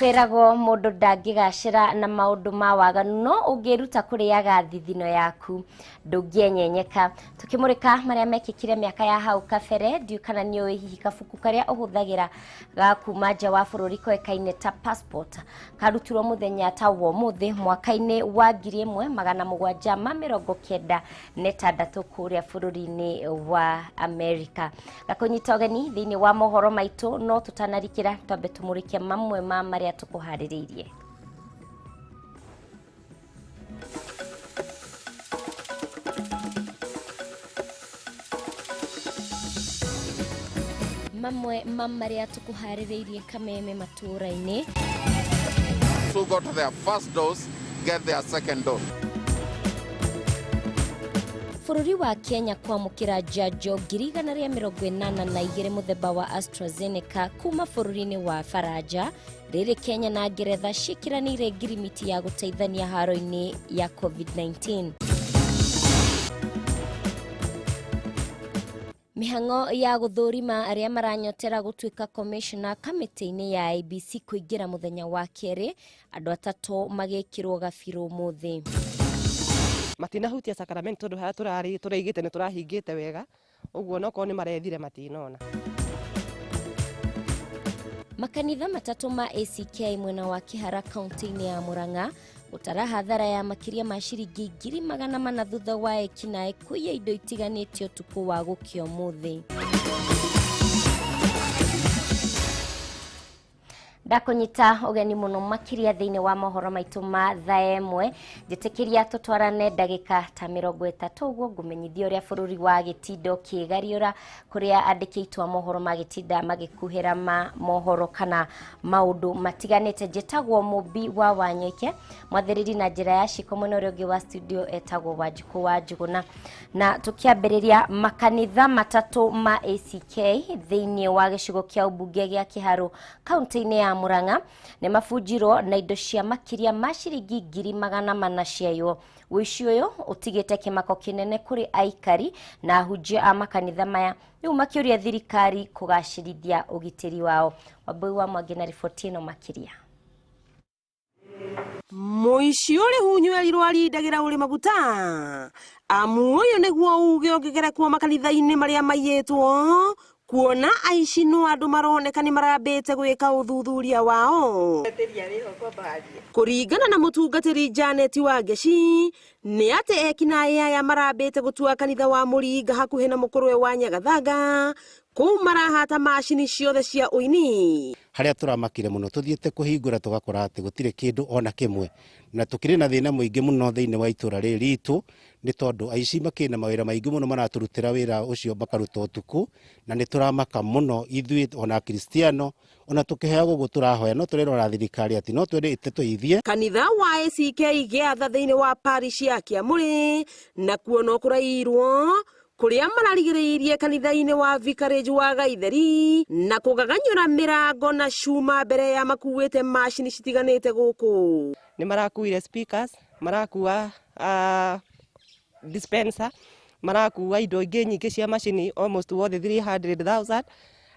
Kwĩragwo mũndũ ndangĩgacĩra na maũndũ ma waganu, no ũngĩruta kũrĩaga thithino yaku ndũngĩenyenyeka. Tũkĩmũrĩka marĩa mekĩkire mĩaka ya hau kabere, ndiũĩ kana nĩ ũĩ hihi kabuku karĩa ũhũthagĩra ga kuma nja wa bũrũri koĩkaine ta passport karutirwo mũthenya ta wa ũmũthĩ mwaka-inĩ wa 1796 kũrĩa bũrũri-inĩ wa Amerika. Gakũnyita ũgeni thĩinĩ wa mohoro maitũ, no tũtanarikĩra twambe tũmũrĩke mamwe ma marĩa tũkũharĩrĩirie. Mamwe ma marĩa tũkũharĩrĩirie: kameme matũũra-inĩ. Who got their first dose get their second dose. Bũrũri wa Kenya kwamũkĩra njanjo 182,000 mũthemba wa AstraZeneca kuma bũrũri-inĩ wa Faranja. Rĩrĩ Kenya na Ngeretha ciĩkĩranĩire ngirimiti ya gũteithania haro-inĩ ya COVID-19. Mĩhang'o ya gũthũrima arĩa maranyotera gũtuĩka commissioner kamĩtĩ-inĩ ya IEBC kũingĩra mũthenya wa kerĩ, andũ atatũ magĩkĩrwo gabirũ ũmũthĩ. Matinahutia sacrament tondũ harĩa tũrarĩ tũraigĩte nĩ tũrahingĩte wega ũguo, nokorwo nĩ marethire matinona. Makanitha matatũ ma ACK mwena wa Kĩhara kaunti-inĩ ya Murang'a gũtara hathara ya makĩria ma ciringi 400,000 thutha wa ekinaĩ kũiya indo itiganĩte ũtukũ wa gũkĩa ũmũthĩ. Ndakũnyita ũgeni mũno makĩria thĩinĩ wa mohoro maitũ ma thaa ĩmwe. Njĩtĩkĩria tũtwarane ndagĩka ta 30 ũguo, ngũmenyithia ũrĩa bũrũri wa gĩtindo kĩgariũra, kũrĩa andĩki aitũ a mohoro ma gĩtinda magĩkuhĩra ma mohoro kana maũndũ matiganĩte. Njĩtagwo Mũmbi wa Wanyoike, mwathĩrĩri na njĩra ya ciko mwena ũrĩa ũngĩ wa studio etagwo Wanjikũ wa Njũgũna. Na tũkĩambĩrĩria, makanitha matatũ ma ACK thĩinĩ wa gĩcigo kĩa ũmbunge gĩa Kĩharũ kaunti-inĩ ya Murang'a nĩ mabunjirwo na indo cia makĩria ma ciringi 400,000 ciaiywo. Ũici ũyũ ũtigĩte kĩmako kĩnene kũrĩ aikari na ahunjia a makanitha maya, rĩu makĩũria thirikari kũgacĩrithia ũgitĩri wao. Wambui wa Mwangi na riboti ĩno makĩria. Mũici ũrĩ hunyu erirwo arindagĩra ũrĩ maguta, amu ũyũ nĩguo uge ũngĩgerekwo makanitha-inĩ marĩa maiyĩtwo, kuona aici no andũ maroneka nĩ marambĩte gwĩka ũthuthuria wao. Kũringana na mũtungatĩri Janet Wangeci, nĩ atĩ ekinaĩ aya marambĩte gũtua kanitha wa Mũringa hakuhĩ na mũkũrwe wa Nyagathanga, kũu marahata macini ciothe cia ũini. Harĩa tũramakire mũno, tũthiĩte kũhingũra tũgakora atĩ gũtirĩ kĩndũ ona kĩmwe, na tũkĩrĩ na thĩna mũingĩ mũno thĩinĩ wa itũra rĩrĩ ritũ, nĩ tondũ aici makĩrĩ na mawĩra maingĩ mũno maratũrutĩra wĩra ũcio makaruta ũtukũ, na nĩ tũramaka mũno ithuĩ ona Akristiano, ona tũkĩhoya gũkũ tũrahoya no tũrerora thirikari atĩ no twende ĩtũteithie. Kanitha wa ACK Gĩatha thĩinĩ wa parish ya Kĩamũrĩ nakuo no kũrairwo, kũrĩa mararigĩrĩirie kanitha-inĩ wa vicarage wa Gaitheri na kũgaganyũra mĩrango na cuma mbere ya makuĩte macini citiganĩte gũkũ. Nĩ marakuire speakers, marakua dispenser, marakua indo ingĩ nyingĩ cia macini almost worth 300,000,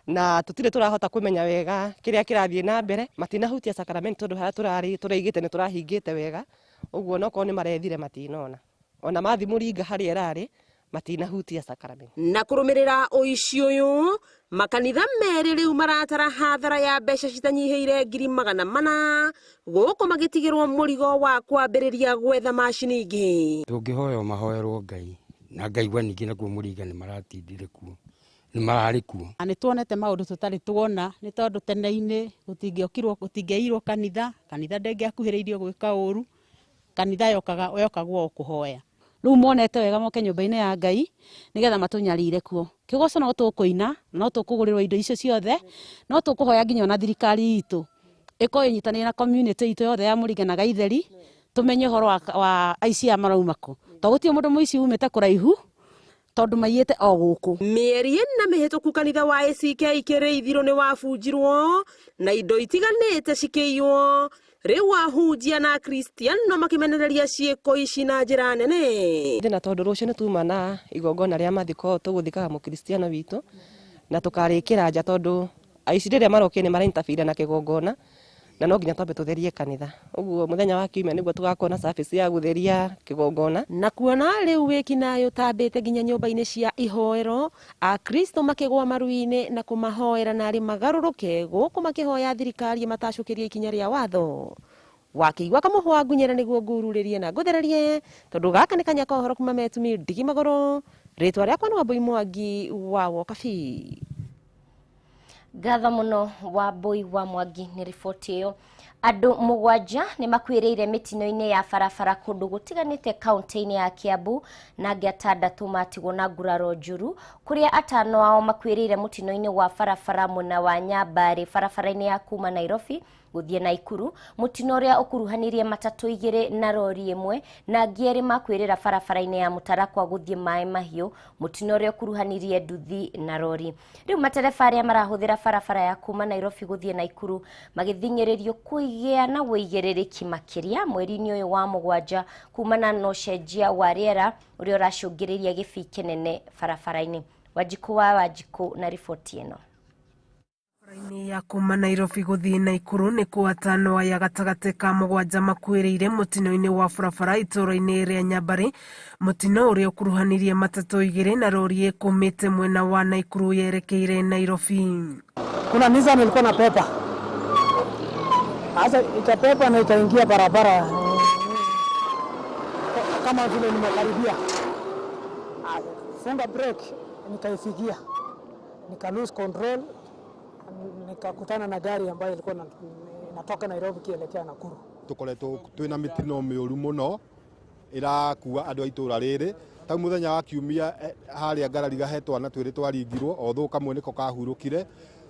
na tũtirĩ tũrahota kũmenya wega kĩrĩa kĩrathiĩ na mbere. Matinahutia sacrament tondũ harĩa tũrarĩ tũraigĩte nĩ tũrahingĩte wega ũguo, nokorwo nĩ marethire matinona. Ona mathi Mũringa harĩa ĩrarĩ matinahutia sacrament. Na kũrũmĩrĩra ũici ũyũ, makanitha merĩ rĩu maratara hathara ya mbeca citanyihĩire 400,000 gũkũ magĩtigĩrwo mũrigo wa kwambĩrĩria gwetha macini ingĩ. Tũngĩhoya mahoerwo Ngai na ngaigua ningĩ nakuo Mũringa nĩ maratindire kuo, nĩ mararĩ kuo. Nĩ tuonete maũndũ tũtarĩ tuona, nĩ tondũ tene-inĩ gũtingĩokirwo, gũtingĩairwo kanitha, kanitha ndĩngĩakuhĩrĩirio gwĩka ũru, kanitha yokaga yokagwo o kũhoya. Rĩu monete wega moke nyũmba-inĩ ya Ngai nĩgetha matũnyarire kuo. Kĩgoco no tũkũina, no tũkũgũrĩrwo indo icio ciothe, no tũkũhoya nginya ona thirikari itũ ĩkorwo ĩnyitanĩire na community itũ yothe ya Mũringa na Gaitheri, tũmenye ũhoro wa aici aya marauma kũ, tondũ gũtirĩ mũndũ mũici umĩte kũraihu, tondũ maiyĩte o gũkũ. Mĩeri 4 mĩhĩtũku kanitha wa ACK Kĩrĩithiro nĩ wabunjirwo na indo itiganĩte cikĩiywo. Rĩu ahunjia na Akristiano makĩmenereria ciĩko ici na njĩra nene. Thĩna tondũ rũciũ nĩ tuma na igongona rĩa mathiko, tũgũthikaga mũkristiano witũ na tũkarĩkĩra nja, tondũ aici rĩrĩa marokire nĩ maraintabira na kĩgongona. Na no nginya twambe tũtherie kanitha. Ũguo mũthenya wa kiumia nĩguo tũgakorwo na service ya gũtheria kĩgongona. Na kuona rĩu wĩkinaĩ ũtambĩte nginya nyũmba-inĩ cia ihoero, akristo makĩgwa maru-inĩ na kũmahoera narĩ magarũrũke gũkũ makĩhoya thirikari ĩmatacũkĩrie ikinya rĩa watho. Wakĩigua kamũhwa ngunyĩra nĩguo ngururĩrie na ngũthererie, tondũ gaka nĩ kanya ka ũhoro kuma Metumi ndigi magũrũ. Rĩtwa rĩakwa nĩ Wambui Mwangi wa Wokabi. Ngatho mũno Wambui wa Mwangi nĩ riboti ĩyo. Andũ 7 nĩ makuĩrĩire mĩtino-inĩ ya barabara kũndũ gũtiganĩte kaunti-inĩ ya Kiambu na angĩ 6 matigwo na nguraro njũru, kũrĩa 5 ao makuĩrĩire mũtino-inĩ wa barabara mwena wa Nyambarĩ barabara-inĩ ya kuma Nairobi gũthiĩ Naikuru, mũtino ũrĩa ũkuruhanirie matatũ 2 na rori 1 na angĩ 2 makuĩrĩra barabara-inĩ ya Mũtarakwa gũthiĩ Maĩ Mahiũ, mũtino ũrĩa ũkuruhanirie nduthi na rori. Rĩu matereba arĩa marahũthĩra barabara ya kuma Nairobi gũthiĩ Naikuru magĩthing'ĩrĩrio kũgĩa na ũigĩrĩrĩki makĩria mweri-inĩ ũyũ wa 7 kumana na ũcenjia wa rĩera ũrĩa ũracũngĩrĩria gĩbii kĩnene barabara-inĩ. Wanjikũ wa Wanjikũ na riboti ĩno. Barabara-inĩ ya kuma Nairobi gũthiĩ Naikuru nĩ kuo 5 aya gatagatĩ ka 7 makuĩrĩire mũtino-inĩ wa barabara itũũra-inĩ rĩa Nyambarĩ, mũtino ũrĩa ũkuruhanirie matatũ 2 na rori ĩkumĩte mwena wa Naikuru yerekeire Nairobi. Kuna Nissan ilikuwa na pepa. Sasa ikapepa na ikaingia barabara kama vile nimekaribia. Funga brake nikaifikia. Nika lose control, nikakutana na gari ambayo ilikuwa inatoka Nairobi kielekea Nakuru. Tukoretwo twina mitino miuru muno irakua andu a itura riri tau muthenya wa kiumia haria ngarariga he twana twiri twaringirwo otho kamwe niko kahurukire.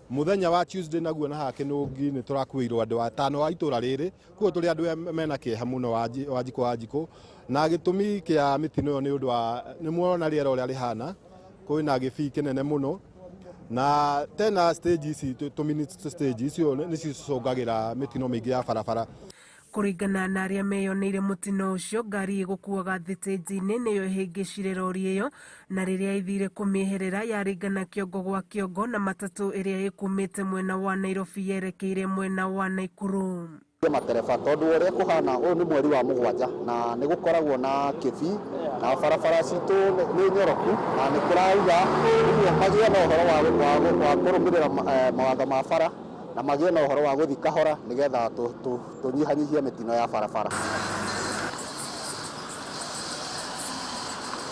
Muthenya wa Tuesday naguo na hake nungi ni turakuirwo andu 5 a itura riri kuo turi andu mena kieha muno Wanjikũ Wanjikũ na gitumi kia mitino iyo ni undu wa ni muona riera uria rihana kwina gibii kinene muno na tena stage ici tu minute stage icio ni cicũngagĩra mĩtino mĩingĩ ya barabara. Kũringana na arĩa meyoneire mũtino ũcio, ngari ĩgũkuaga thitĩnji-inĩ nĩyo ĩhĩngĩcire rori ĩyo na rĩrĩa ĩthire kũmĩeherera yaringana kĩongo gwa kĩongo na matatũ ĩrĩa ĩkumĩte mwena wa Nairobi yerekeire mwena wa Naikuru. Matereba tondu uria kuhana uyu ni mweri wa 7 na ni gukoragwo na kibi na barabara citu ni nyoroku na ni kurauga magie na uhoro wa kurumirira mawatho ma bara na magie na uhoro wa guthi kahora nigetha tunyihanyihie mitino ya barabara.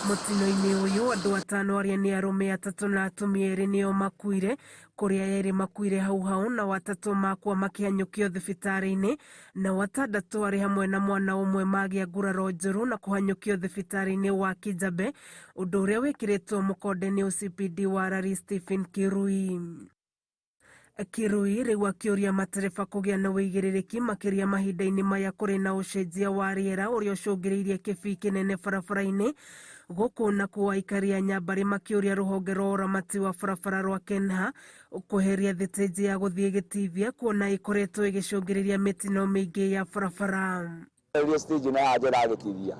Mũtino-inĩ ũyũ andũ 5 arĩa nĩ arũme 3 na atumia 2 nĩo makuire, kũrĩa 2 makuire hau hau na 3 makua makĩhanyũkio thibitarĩ-inĩ na 6 arĩ hamwe na mwana ũmwe magĩa nguraro njũru na kũhanyũkio thibitarĩ-inĩ wa Kijabe, ũndũ ũrĩa wĩkĩrĩtwo mũkonde nĩ OCPD wa Rari Stephen Kirui. Kirui rĩu akĩũria matereba kũgĩa na ũigĩrĩrĩki makĩria mahinda-inĩ maya kũrĩ na ũcenjia wa rĩera ũrĩa ũcũngĩrĩirie kĩbii kĩnene barabara-inĩ. Gũkũ na kuo aikari a Nyambarĩ makĩũria rũhonge rwa ũramati wa barabara rwa KENHA kweheria thitĩnji ya gũthiĩ Gĩtithia kuona ĩkoretwo ĩgĩcũngĩrĩria mĩtino mĩingĩ ya barabara. Ĩrĩa stage ĩno ya njĩra ya Gĩtithia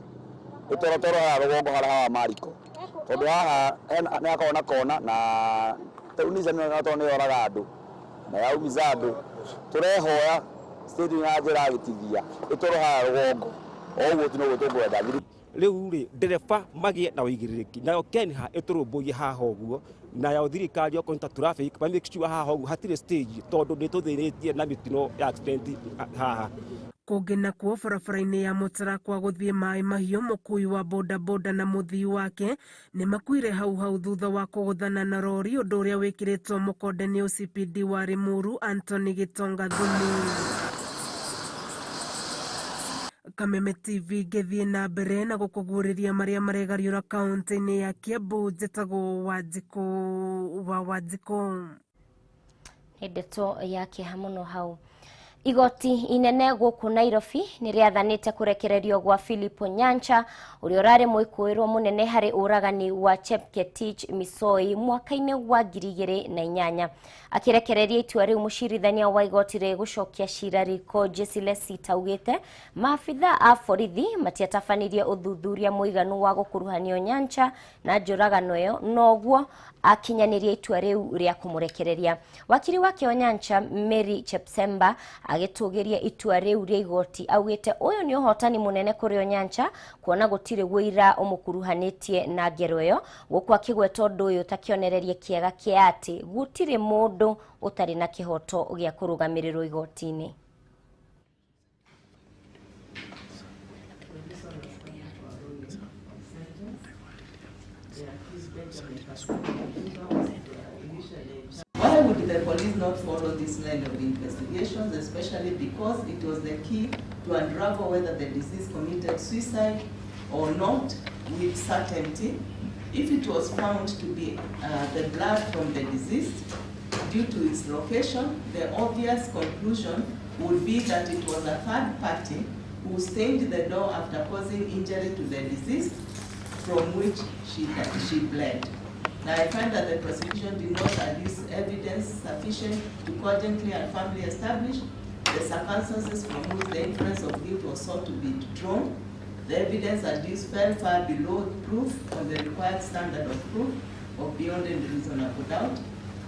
ĩtorotoro haha rũgongo harĩa haha mariko tondũ haha nĩ hakoragwo na kona na rĩu Nissan ĩno tondũ nĩ yoraga andũ na yaumiza andũ tũrehoya stage ĩno ya njĩra ya Gĩtithia ĩtwarwo haha rũgongo o ũguo ti noguo tũkwenda. Rĩu rĩ ndereba magĩe na ũigĩrĩrĩki nayo KENHA ĩtũrũmbũiye haha ũguo nayo thirikari okorwo nĩ ta traffic ma make sure haha ũguo hatirĩ stage tondũ nĩ tũthĩnĩtie na mĩtino ya accident haha. Kũngĩ nakuo barabara-inĩ ya Mũtarakwa gũthiĩ Maĩ Mahiũ, mũkui wa bodaboda na mũthii wake nĩ makuire hau hau thutha wa kũgũthana na rori, ũndũ ũrĩa wĩkĩrĩtwo mũkonde nĩ OCPD wa Limuru Anthony Gitonga Thumu. Kameme TV ngĩthiĩ na mbere na gũkũguũrĩria marĩa maregariũra kaunti-inĩ ya Kiambu. Njĩtagwo Wanjikũ wa Wanjikũ. Nĩ ndeto ya kĩeha mũno hau. Igoti inene gũkũ Nairobi nĩ rĩathanĩte kũrekererio gwa Philip Onyancha ũrĩa ũrarĩ mwĩkũĩrwo mũnene harĩ ũragani wa Chepngetich Misoi mwaka-inĩ wa 2008. Akĩrekereria itua rĩu, mũcirithania wa igoti rĩgũcokia cira riko Jesse Sita augĩte maabitha a borithi matiatabanirie ũthuthuria mũiganu wa gũkuruhania Onyancha na njũragano ĩyo, noguo akinyanĩria itua rĩu rĩa kũmũrekereria. Wakiri wake Onyancha Mary Chepsemba Agĩtũgĩria itua rĩu rĩa igoti augĩte ũyũ nĩ ũhotani mũnene kũrĩ Onyancha kuona gũtirĩ wũira ũmũkuruhanĩtie na ngero ĩyo, gũkũ akĩgweta ũndũ ũyũ ta kĩonereria kĩega kĩa atĩ gũtirĩ mũndũ ũtarĩ na kĩhoto gĩa kũrũgamĩrĩrwo igoti-inĩ. Why would the police not follow this line of investigations, especially because it was the key to unravel whether the deceased committed suicide or not with certainty? If it was found to be the blood from the deceased, due to its location, the obvious conclusion would be that it was a third party who stained the door after causing injury to the deceased, from which she bled. Now, I find that the prosecution did not adduce evidence sufficient to cogently and firmly establish the circumstances from which the inference of guilt was sought to be drawn. The evidence adduced fell far below proof on the required standard of proof of beyond any reasonable doubt.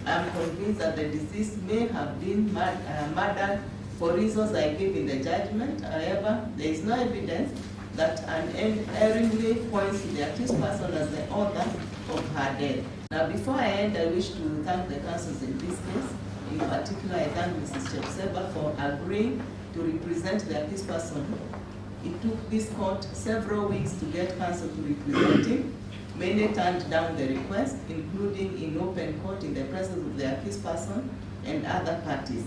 I am convinced that the deceased may have been murdered for reasons I give in the judgment. However, there is no evidence that unerringly points to the accused person as the author of her death. Now, before I end, I wish to thank the counsels in this case. In particular, I thank Mrs. Chepseba for agreeing to represent the accused person. It took this court several weeks to get counsel to represent him. Many turned down the request, including in open court in the presence of the accused person and other parties.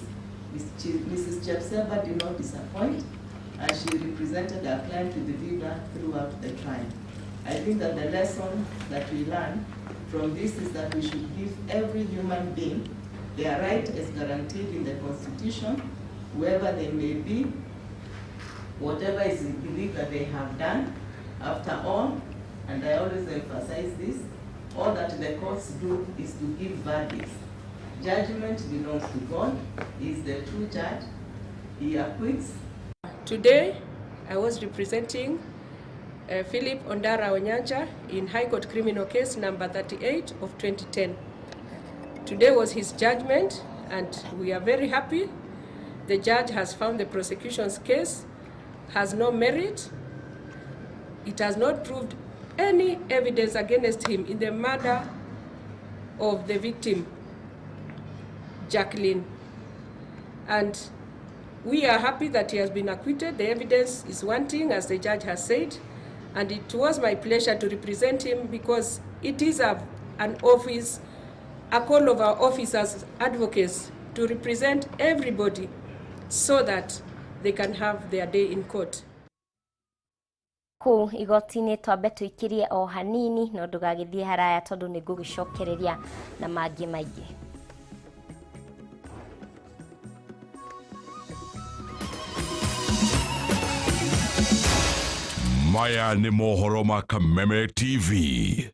Mrs. Chepseba did not disappoint, and she represented her client with vigor throughout the trial. I think that the lesson that we learn from this is that we should give every human being their right as guaranteed in the Constitution, whoever they may be, whatever is believed that they have done. After all, and I always emphasize this, all that the courts do is to give verdicts. Judgment belongs to God. He is the true judge. He acquits. Today, I was representing Philip Ondara Onyancha in High Court Criminal Case number 38 of 2010. Today was his judgment, and we are very happy. The judge has found the prosecution's case has no merit. It has not proved any evidence against him in the murder of the victim, Jacqueline. And we are happy that he has been acquitted. The evidence is wanting, as the judge has said, and it was my pleasure to represent him because it is an office, a call of our officers, advocates, to represent everybody so that they can have their day in court. Kũu igoti-inĩ twambe tũikĩrie o hanini no ndũgagĩthiĩ haraya tondũ nĩ ngũgĩcokereria na mangĩ maingĩ. Maya nĩ mohoro ma Kameme TV.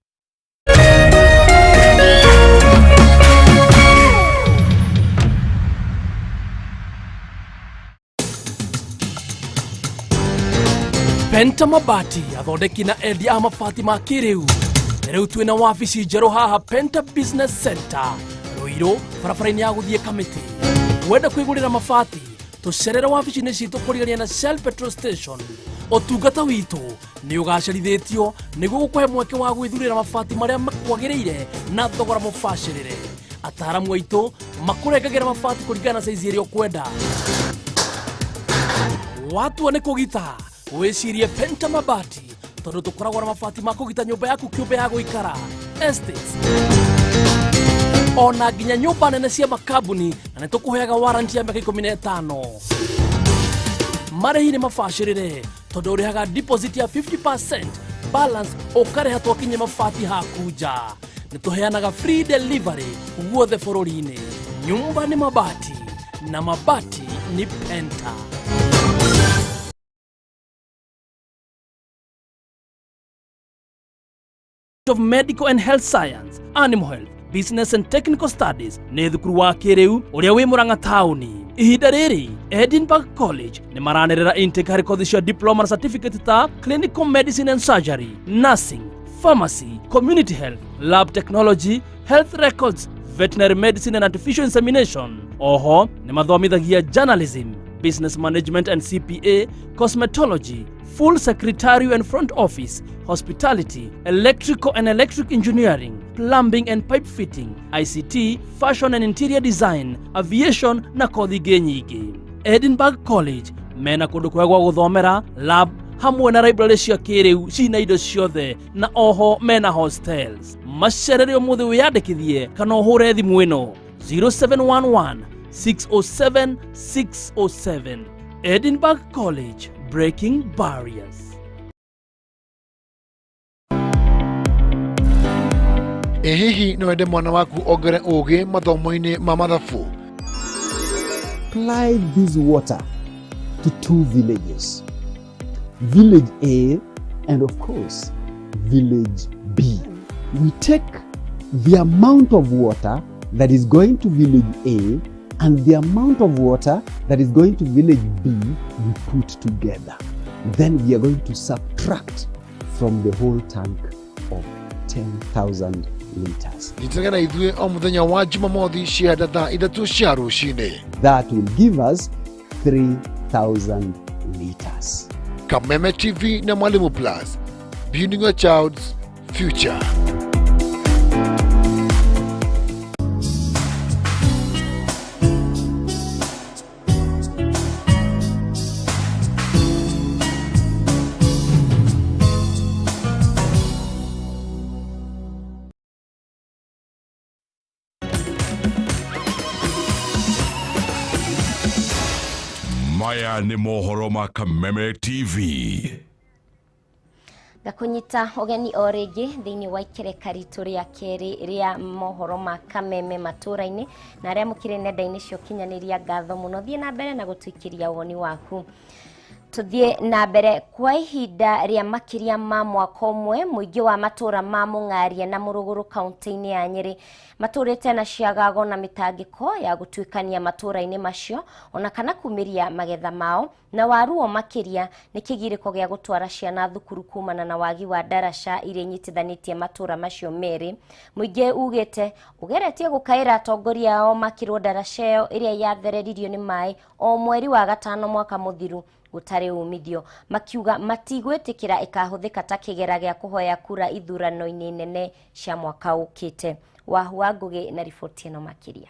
Penta Mabati athondeki na endia a mabati ma kĩrĩu. Rĩu twĩna wabici njerũ haha Penta Business Center Ruiru, barabara-inĩ ya gũthiĩ Kamĩtĩ. Wenda kwĩgũrĩra mabati, tũcerere wabici-inĩ citũ kũrigania na Shell Petrol Station. Ũtungata witũ nĩ ũgacerithĩtio nĩguo gũkũhe mweke wa gwĩthurĩra mabati marĩa makwagĩrĩire na thogora mũbacĩrĩre. Ataaramu aitũ makũrengagĩra mabati kũringana na saizi ĩrĩa ũkwenda. Watua nĩ kũgita, wĩcirie Penta Mabati tondũ tũkoragwo na mabati ma kũgita nyũmba yaku kĩũmbe ya gũikara, estates, ona nginya nyũmba nene cia makambuni, na nĩ tũkũheaga warranty ya mĩaka 15. Marĩhi nĩ mabacĩrĩre tondũ ũrĩhaga deposit ya 50%, balance ũkarĩha twakinye mabati haku nja. Nĩ tũheanaga free delivery guothe bũrũri-inĩ. Nyumba nĩ mabati na mabati ni Penta. Of Medical and Health Science, Animal Health, Business and Technical Studies nĩ thukuru wa kĩrĩu ũrĩa wĩ Murang'a taũni. Ihinda rĩrĩ Edinburgh College nĩ maranerera intake harĩ kothi cia diploma na certificate ta Clinical Medicine and Surgery, Nursing, Pharmacy, Community Health, Lab Technology, Health Records, Veterinary Medicine and Artificial Insemination. Oho nĩ mathomithagia journalism, Business Management and CPA, Cosmetology, Full Secretarial and Front Office, Hospitality, Electrical and Electric Engineering, Plumbing and Pipe Fitting, ICT, Fashion and Interior Design, Aviation na kothi ingĩ nyingĩ. Edinburgh College mena kũndũ kwega gwa gũthomera, lab hamwe na library cia kĩrĩu cina indo ciothe na oho mena hostels. Macerere ũmũthĩ wĩyandĩkithie kana ũhũre thimũ ĩno 0711 607 607. Edinburgh College, breaking barriers. Ĩ hihi no wende mwana waku ongere ũgĩ mathomo-inĩ ma mathabu? Apply this water to two villages, Village A and of course, Village B. We take the amount of water that is going to Village A and the amount of water that is going to Village B, we put together. Then we are going to subtract from the whole tank of 10,000 liters. Nyitanĩra na ithuĩ o mũthenya wa Jumamothi cianda thaa 3 cia rũcinĩ. That will give us 3,000 liters. Kameme TV na Mwalimu Plus, building your child's future. Maya nĩ mohoro ma Kameme TV. Ngakunyita ũgeni o rĩngĩ thĩinĩ wa ikereka ritũ rĩa kerĩ rĩa mohoro ma Kameme matũra-inĩ na arĩa mũkĩrĩ nenda-inĩ cia ũkinyanĩria, ngatho mũno. Thiĩ na mbere na gũtũikĩria woni waku. Tuthiĩ na mbere. Kwa ihinda rĩa makĩria ma mwaka ũmwe, mũingĩ wa matũra ma Mũng'aria na Mũrũgũrũ kaunti-inĩ ya Nyĩrĩ matũrĩte na ciagago na mĩtangĩko ya gũtuĩkania matũra-inĩ macio ona kana kumĩria magetha mao, na waruo makĩria nĩ kĩgirĩko gĩa gũtwara ciana thukuru kumana na wagi wa ndaraca iria inyitithanĩtie matũra macio merĩ. Mũingĩ ugĩte ũgeretie gũkaĩra atongoria ao makĩrwo ndaraca ĩyo ĩrĩa yathereririo nĩ maĩ o mweri wa gatano mwaka mũthiru gũtarĩ umithio, makiuga matigwĩtĩkĩra ĩkahũthĩka ta kĩgera gĩa kũhoya kura ithurano-inĩ nene cia mwaka ũkĩte. Wahu wa Ngũgĩ na riboti ĩno makĩria.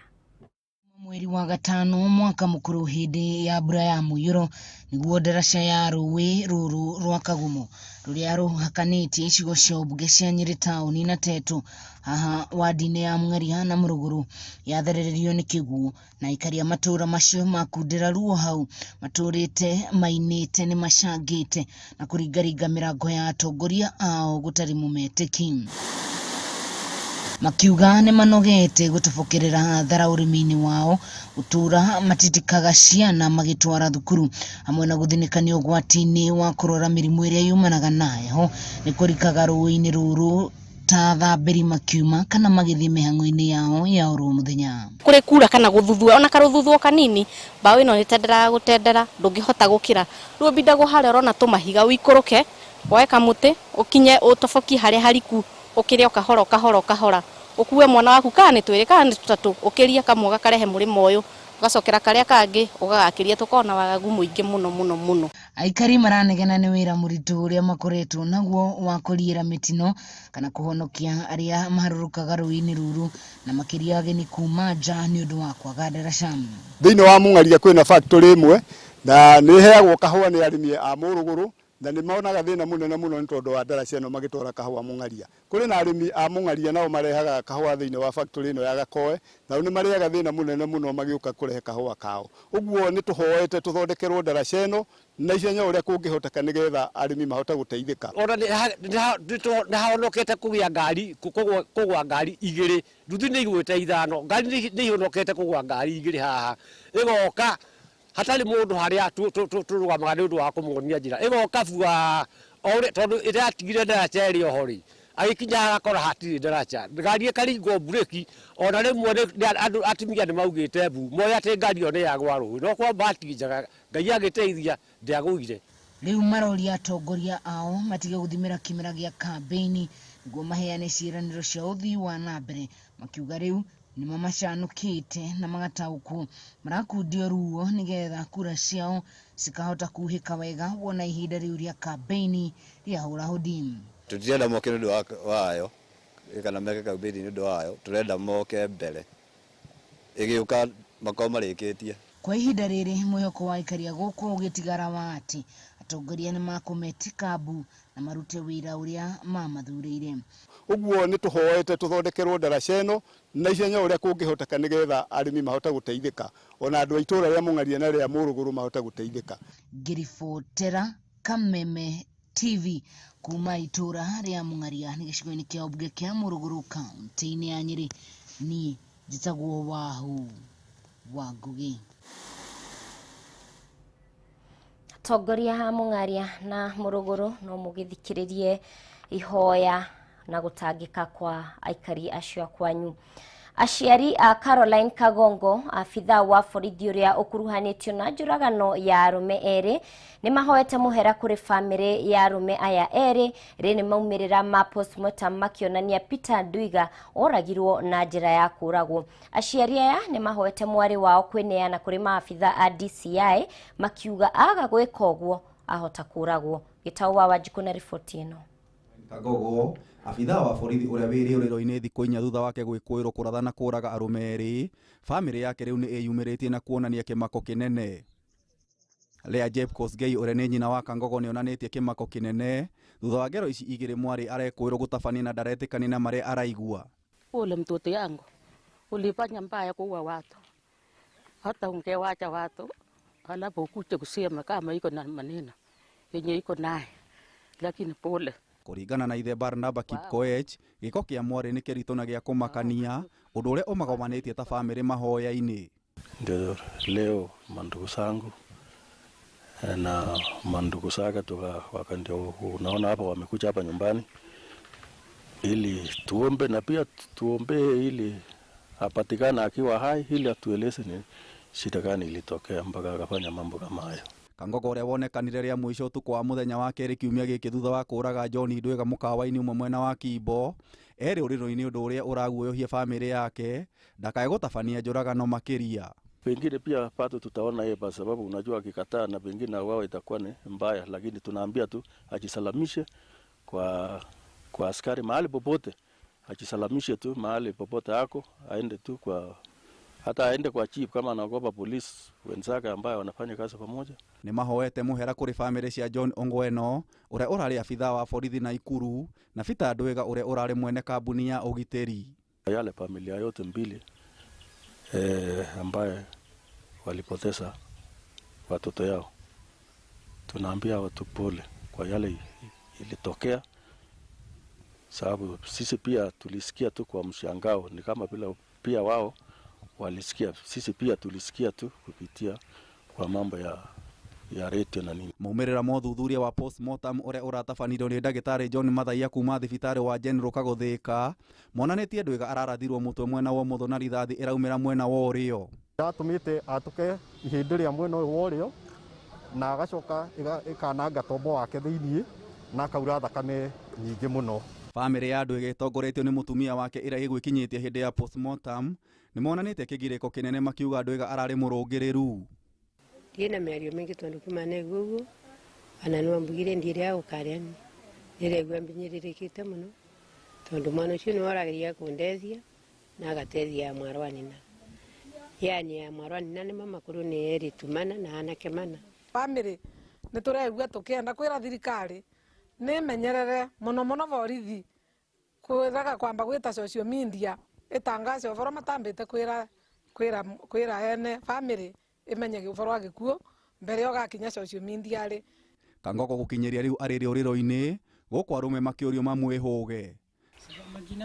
Mweri wa gatano mwaka mũkũrũ hĩndĩ ya mbura ya mũiyũro nĩguo ndaraca ya rũĩ rũrũ rwa Kagumo rũrĩa rũhakanĩtie icigo cia ũmbunge cia Nyĩrĩ taũni na Tetu haha wadi-inĩ ya Mũng'aria na Mũrũgũrũ yathereririo nĩ kĩguũ, na aikari a matũũra macio makundĩra ruo hau matũrĩte mainĩte nĩ macangĩte na kũringaringa mĩrango ya atongoria ao gũtarĩ mũmetĩki, makiuga nĩ manogete gũtobokerera hathara ũrĩmi-inĩ wao, gũtũra matitikaga ciana magĩtwara thukuru hamwe na gũthinĩka nĩ ũgwati-inĩ wa kũrwara mĩrimũ ĩrĩa yumanaga na heho nĩ kũrikaga rũĩ-inĩ rũrũ ta thambĩri makiuma kana magĩthiĩ mĩhang'o-inĩ yao ya oro mũthenya. Kũrĩ kura kana gũthuthua ona karũthuthuo kanini, mbaũ ĩno nĩtenderaga gũtendera, ndũngĩhota gũkĩra. Rĩu ũbindagwo harĩa ũrona tũmahiga ũikũrũke woe kamũtĩ ũkinye ũtobokie harĩa hariku ũkĩre o kahora o kahora o kahora, ũkue mwana waku kana nĩ twĩrĩ kana nĩ tũtatũ, ũkĩrie kamwe gakarehe mũrĩmo ũyũ, ũgacokera karĩa kangĩ ũgagakĩria, tũkorwo na wagagu mũingĩ mũno mũno mũno. Aikari maranegena nĩ wĩra mũritũ ũrĩa makoretwo naguo wa kũriĩra mĩtino kana kũhonokia arĩa maharũrũkaga rũĩ-inĩ rũrũ na makĩria ageni kuma nja nĩ ũndũ wa kwaga ndaraca. Thĩinĩ wa Mũng'aria kwĩna factory ĩmwe na nĩ ĩheagwo kahũa nĩ arĩmi a Mũrũgũrũ, na nĩ monaga thĩna mũnene mũno nĩ tondũ wa ndaraca ĩno magĩtwara kahũa Mũng'aria. Kũrĩ na arĩmi a Mũng'aria nao marehaga kahũa thĩinĩ wa factory ĩno ya Gakoe, nao nĩ marĩaga thĩna mũnene mũno magĩũka kũrehe kahũa kao. Ũguo nĩ tũhoete tũthondekerwo ndaraca ĩno na ihenya ũrĩa kũngĩhoteka nĩgetha arĩmi mahote gũteithĩka. Ona nĩ hahonokete kũgĩa ngari kũgwa ngari igĩrĩ, nduthi nĩ igwĩte ithano, ngari nĩ ihonokete kũgwa ngari igĩrĩ haha ĩgoka hatarĩ mũndũ harĩa tũrũgamaga nĩ ũndũ wa kũmuonia njĩra, ĩgoka bua tondũ ĩratigire ndaraca ĩrĩ oho rĩ, agĩkinya agakora hatirĩ ndaraca, ngari ĩkaringwo mburĩki, ona rĩmwe andũ atumia nĩ maugĩte mbu moĩ atĩ ngari ĩyo nĩ yagwa rũĩ, no kwa bahati njega Ngai agĩteithia ndĩagũire. Rĩu maroria atongoria ao matige gũthimĩra kĩmera gĩa kambĩini nĩguo maheane ciĩranĩro cia ũthii wa na mbere, makiuga rĩu Nĩ mamacanũkĩte na magataũkwo marakundio ruo nĩgetha kura ciao cikahota kuhĩka wega wona ihinda rĩu rĩa kambeini rĩahũra hũdi. Tũtirenda moke nĩ ũndũ wayo kana meke kambeini nĩ ũndũ wayo, tũrenda moke mbere ĩgĩũka makorwo marĩkĩtie. Kwa ihinda rĩrĩ mwĩhoko wa aikari a gũkũ ũgĩtigara wa atĩ atongoria nĩ makũmetika mbu na marute wĩra ũrĩa mamathurĩire. Ũguo nĩ tũhoete tũthondekerwo ndaraca ĩno na ihenya ũrĩa kũngĩhoteka nĩgetha arĩmi mahote gũteithĩka, ona andũ a itũũra rĩa Mũng'aria na rĩa Mũrũgũrũ mahote gũteithĩka. Ngĩribotera Kameme TV kuma itũũra rĩa Mũng'aria nĩ gĩcigo-inĩ kĩa ũmbunge kĩa Mũrũgũrũ kaunti-inĩ ya Nyĩrĩ, niĩ njĩtagwo Wahu wa Ngugi. Atongoria a Mũng'aria na Mũrũgũrũ no mũgĩthikĩrĩrie ihoya na gũtangĩka kwa aikari acio a kwanyu. Aciari a Caroline Kagongo, abithaa wa borithi ũrĩa ũkuruhanĩtio na njũragano ya arũme erĩ, nĩ mahoete mũhera kũrĩ bamĩrĩ ya arũme aya erĩ. Rĩ nĩ maumĩrĩra ma postmortem makĩonania Peter Ndwiga oragirwo na njĩra ya kũragwo. Aciari aya nĩ mahoete mwarĩ wao kwĩneana kũrĩ maabithaa a DCI makiuga aga gwĩka ũguo ahota kũragwo. Gĩtaũ wa Wanjikũ na riboti ĩno. Kagogo abithaa wa borithi ũrĩa wĩ rĩũrĩro-inĩ thikũ 4 thutha wake gwĩkũĩrwo kũratha na kũraga arũme erĩ, bamĩrĩ yake rĩu nĩ ĩyumĩrĩtie na kuonania kĩmako kĩnene. Lea Jepkosgei ũrĩa nĩ nyina wa Kangogo nĩonanĩtie kĩmako kĩnene thutha wa ngero ici igĩrĩ mwarĩ arekũĩrwo gũtabania na ndaretĩkania na marĩa araigua. Ule mtoto yangu ulifanya mbaya kuua watu, hata ungewacha watu alafu ukuje kusema kama iko na maneno yenye iko naye, lakini pole. Kũringana na ithe Barnaba Kipkoech, gĩko kĩa mwarĩ nĩ kĩritũ na gĩa kũmakania, ũndũ ũrĩa ũmagomanĩtie ta bamĩrĩ mahoya-inĩ. Ndio leo mandugu zangu na mandugu zake ndio unaona hapa wamekuja hapa nyumbani ili tuombe na pia tuombe ili apatikane akiwa hai ili atueleze ni shida gani ilitokea mpaka akafanya mambo kama hayo. Kangogo ũrĩa wonekanire rĩa mũico ũtukũ wa mũthenya wa kerĩ kiumia gĩkĩ thutha wa kũraga John Ndwiga mũkawa-inĩ ũmwe mwena wa Kimbo, erĩ ũrĩrũ-inĩ ũndũ ũrĩa ũraguoyohia bamĩrĩ yake ndakae gũtabania njũragano makĩria. Pengine pia pato tutaona yeye kwa sababu unajua akikataa na pengine wao itakuwa ni mbaya, lakini tunaambia tu ajisalamishe kwa askari mahali popote, ajisalamishe tu mahali popote ako, aende tu kwa hata aende kwa chief kama anaogopa polisi wenzake ambao wanafanya kazi pamoja. Nĩ mahoete mũhera kũrĩ bamĩrĩ cia John Ongweno ũrĩa ũrarĩ abithaa wa borithi Naikuru na Peter Ndwiga ũrĩa ũrarĩ mwene kambuni ya ũgitĩri. Yale familia yote mbili ambaye walipoteza watoto yao, tunaambia watu pole kwa yale ilitokea, sababu sisi pia tulisikia tu kwa mshangao, ni kama bila pia wao walisikia, sisi pia tulisikia tu kupitia kwa mambo ya radio na nini. Maumĩrĩra ma ũthuthuria wa postmortem ũrĩa ũratabanirio nĩ ndagĩtarĩ John Mathaiya kuma thibitarĩ wa General Kagothĩka monanĩtie Ndwiga ararathirwo mũtwe mwena wa ũmotho na rithathi ĩraumĩra mwena wa ũrĩo. Yatũmĩte atũke ihĩndĩ rĩa mwena ũyũ wa ũrĩo na agacoka ĩkananga tombo wake thĩiniĩ na akaura thakame nyingĩ mũno. Bamĩrĩ ya Ndwiga ĩtongoretio nĩ mũtumia wake ĩrĩa ĩgwĩkinyĩtie hĩndĩ ya postmortem nĩ monanĩtie kĩgirĩko kĩnene makiuga Ndwiga ararĩ mũrũngĩrĩru. Ndiĩ na mĩario mĩingĩ tondũ kuma naigua ũguo ona no ambugire ndiĩrĩa gũkaria ndĩraigua mbinyĩrĩrĩkĩte mũno tondũ mwana ũcio nĩwe ũrageria kũndeithia na agateithia mwarĩ wa nyina, yani ya mwarĩ wa nyina nĩ mama kũrũ nĩ erĩtu mana na anake mana. Bamĩrĩ nĩ tũraigua tũkĩenda kwĩra thirikari nĩ menyerere mũno mũno borithi kwĩraga kwamba gwĩta social media ĩtangace ũhoro matambĩte kwĩra ene bamĩrĩ imenye ũhoro wa gĩkuũ mbere yo gakinya social media rĩ. Kangogo gũkinyĩria rĩu arĩ rĩũrĩro-inĩ gũkũ arũme makĩũrio mamwĩhũge.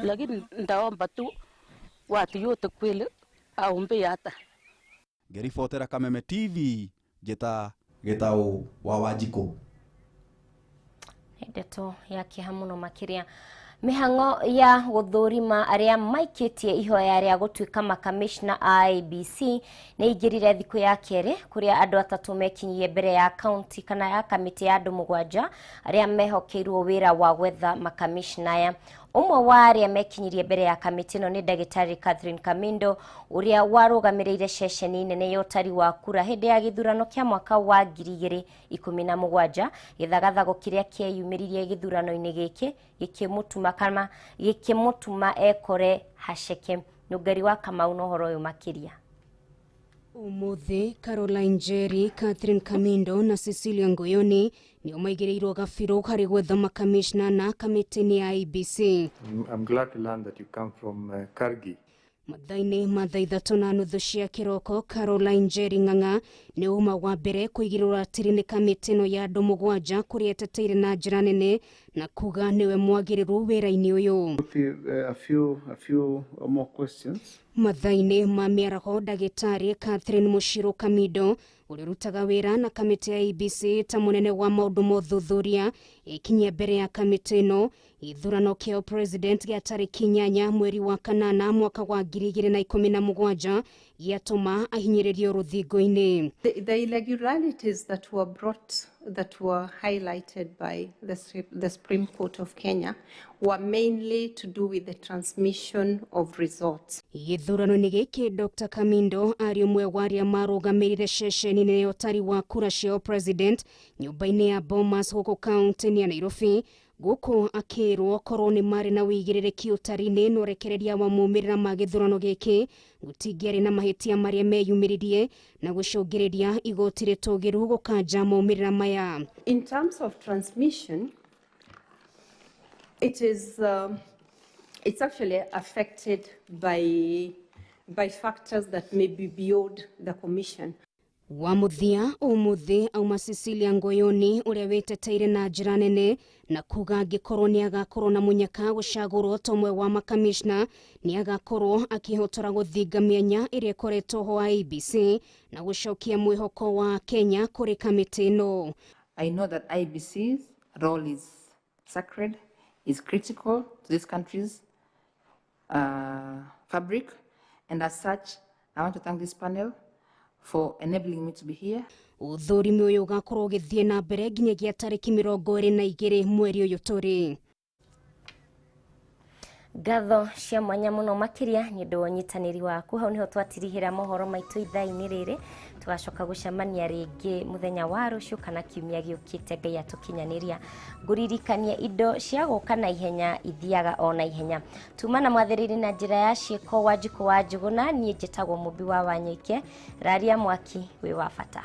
Lakini ndaomba tu watu yote kweli aombe hata. Ngĩribotera Kameme TV njĩta Gĩtaũ wa Wanjikũ. Ndeto ya kĩeha mũno makĩria. Mĩhang'o ya gũthũrima arĩa maikĩtie ihoya rĩa gũtuĩka makamishna a IEBC nĩ ingĩrire thikũ ya kerĩ kũrĩa andũ atatũ mekinyirie mbere ya kaunti kana ya kamĩtĩ ya andũ 7 arĩa mehokeirwo wĩra wa gwetha makamishna aya. Ũmwe wa arĩa mekinyirie mbere ya kamĩtĩ ĩno nĩ ndagĩtarĩ Catherine Kamindo ũrĩa warũgamĩrĩire ceceni nene ya ũtari wa kura hĩndĩ ya gĩthurano kĩa mwaka wa 2017 gĩthagathago kĩrĩa kĩeyumĩririe gĩthurano-inĩ gĩkĩ gĩkĩmũtuma kana gĩkĩmũtuma ekore haceke. Nũngari wa Kamau na ũhoro ũyũ makĩria. Umuthi Caroline Njeri, Catherine Kamindo na Cecilia Ngoyoni nĩo maigĩrĩirwo gabirũ harĩ gwetha makamishna na kamĩtĩ-inĩ ya IEBC. I'm glad to learn that you come from Kargi. Mathaa-inĩ ma thaa 3:30 cia kĩroko, Caroline Njeri Ng'ang'a nĩ uma wa mbere kũigĩrĩrwo ratiri nĩ kamĩtĩ ĩno ya andũ 7 kũrĩa eteteire na njĩra nene na kuga nĩwe mwagĩrĩru wĩra-inĩ ũyũ. A few more questions. Mathaa-inĩ ma mĩaraho, ndagĩtarĩ Catherine Mũcirũ Kamindo ũrĩa ũrutaga wĩra na kamĩtĩ ya IEBC ta mũnene wa maũndũ ma ũthuthuria ĩkinyia mbere ya kamĩtĩ ĩno gĩthurano kĩa president gĩa tarĩki 8 mweri wa 8 mwaka wa 2017 gĩatũma ahinyĩrĩrio rũthingo-inĩ. The irregularities that were brought, that were highlighted by the Supreme Court of Kenya were mainly to do with the transmission of results. Gĩthurano-inĩ gĩkĩ Dr. Kamindo arĩ ũmwe wa arĩa marũgamĩrĩire ceceni nene ya ũtari wa kura cia president nyũmba-inĩ ya Bomas gũkũ kaunti-inĩ ya Nairobi gũkũ akĩrwo korwo nĩ marĩ na wĩigĩrĩrĩki ũtari-inĩ na ũrekereria wa maumĩrĩra ma gĩthurano gĩkĩ gũtingĩarĩ na mahĩtia marĩa meyumĩririe na gũcũngĩrĩria igoti rĩtũgĩru gũkanja maumĩrĩra maya. In terms of transmission, it's actually affected by factors that may be beyond the commission. Wa mũthia ũmũthĩ auma Cecilia Ngoyoni ũrĩa wĩteteire na njĩra nene na kuga angĩkorwo nĩ agakorwo na mũnyaka gũcagũrwo ta ũmwe wa makamishna nĩ agakorwo akĩhotora gũthinga mĩanya ĩrĩa ĩkoretwo ho IEBC na gũcokia mwĩhoko wa Kenya kũrĩ kamĩtĩ ĩno. I know that IEBC's role is sacred, is critical to this country's fabric, and as such, I want to thank this panel for enabling me to be here. Ũthũrimi ũyũ ũgakorwo ũgĩthiĩ na mbere nginyagia tarĩki 22 mweri ũyũ tũrĩ. Ngatho cia mwanya mũno makĩria nĩ ũndũ wa ũnyitanĩri waku. Hau nĩho twatirihĩra mohoro maitũ ithaa-inĩ rĩrĩ, tũgacoka gũcemania rĩngĩ mũthenya wa rũciũ kana kiumia gĩũkĩte Ngai atũkinyanĩria. Ngũririkania indo cia gũka na ihenya ithiaga o na ihenya. Tuma na mwathĩrĩri na njĩra ya ciĩko Wanjikũ wa Njũgũna, niĩ njĩtagwo Mũmbi wa Wanyoike. Raria mwaki wĩ wa bata.